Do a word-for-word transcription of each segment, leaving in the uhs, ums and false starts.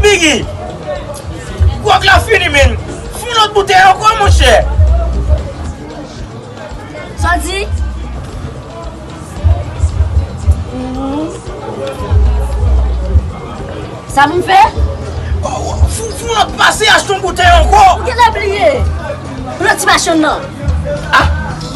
Biggy, gwòg la fini, men. Fè yon lòt boutèy ankò, monchè. Sa w di? Mhm. Sa pou m fè? Fè, fè yon lòt pase, achte yon boutèy ankò. Ou genlè bliye. Pran ti machann nan. Ah!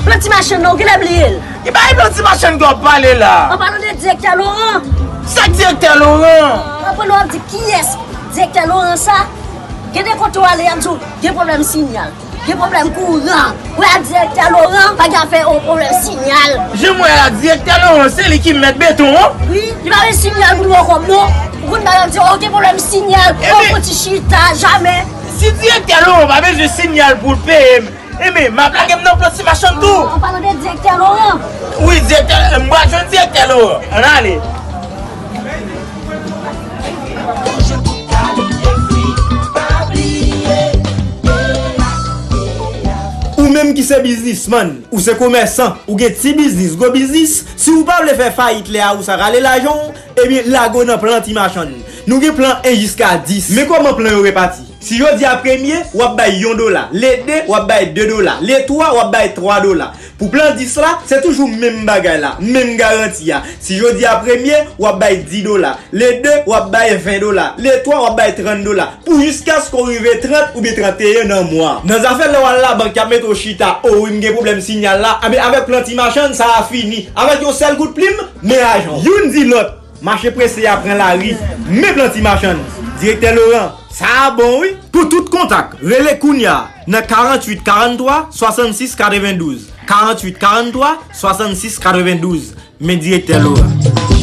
Pran ti machann nan, ou genlè bliye l. Ki bagay pran ti machann ke w ap pale la? An palan de direktè Laurent. Sa k direktè Laurent? An palan w ap di kiyès direktè Laurent sa? Gen de kote w ale, y ap di w gen pwoblèm sinyal. Gen pwoblèm kouran. Ou wè a direktè Laurent, pa gen afè yon pwoblèm sinyal. Jan m wè la, direktè Laurent, se li ki mèt beton an. Wi, li pa gen sinyal pou nou ankò, non. Ou konn bagay, di, oh, gen pwoblèm sinyal. Epi, oh, fò ti chita, jamè. Si direktè Laurent pa bezwen sinyal pou l peye m, ebyen, m ap lage m nan pran ti machann tou. An palan de direktè Laurent. Wi, direktè, m pral jwenn direktè Laurent. Ann ale. Ou menm ki se biznismann, ou se komèsan, ou gen ti biznis, gwo biznis, si w pa vle fè fayit lè a ou sa rale lajan w, ebyen lage w nan plan ti machann. Nou gen plan en jiska dis. Men kòman plan yo repati. Si jodi a premye, w ap bay yon dola, le de, w ap bay de dola, le twa, w ap bay twa dola. Pou plan dis la, se toujou menm bagay la, menm garanti a. Si jodi a premye, w ap bay dis dola, le de, w ap bay ven dola, le twa, w ap bay trant dola. Pou jiskaske w rive trant oubyen tranteyen nan mwa. Nan zafè lè w al labank, y ap mete w chita, o wi, m gen pwoblèm sinyal la, anben avèk plan ti machann, sa a fini. Avèk yon sèl kout plim, men lajan w. Youn di lòt, mache prese a pran lari, men plan ti machann. Direktè Laurent, sa a bon wi. Pou tout kontak, rele kounye a nan karanntuit karanntwa swasannsis katrevendouz, karanntuit karanntwa swasannsis katrevendouz. Men direktè Laurent.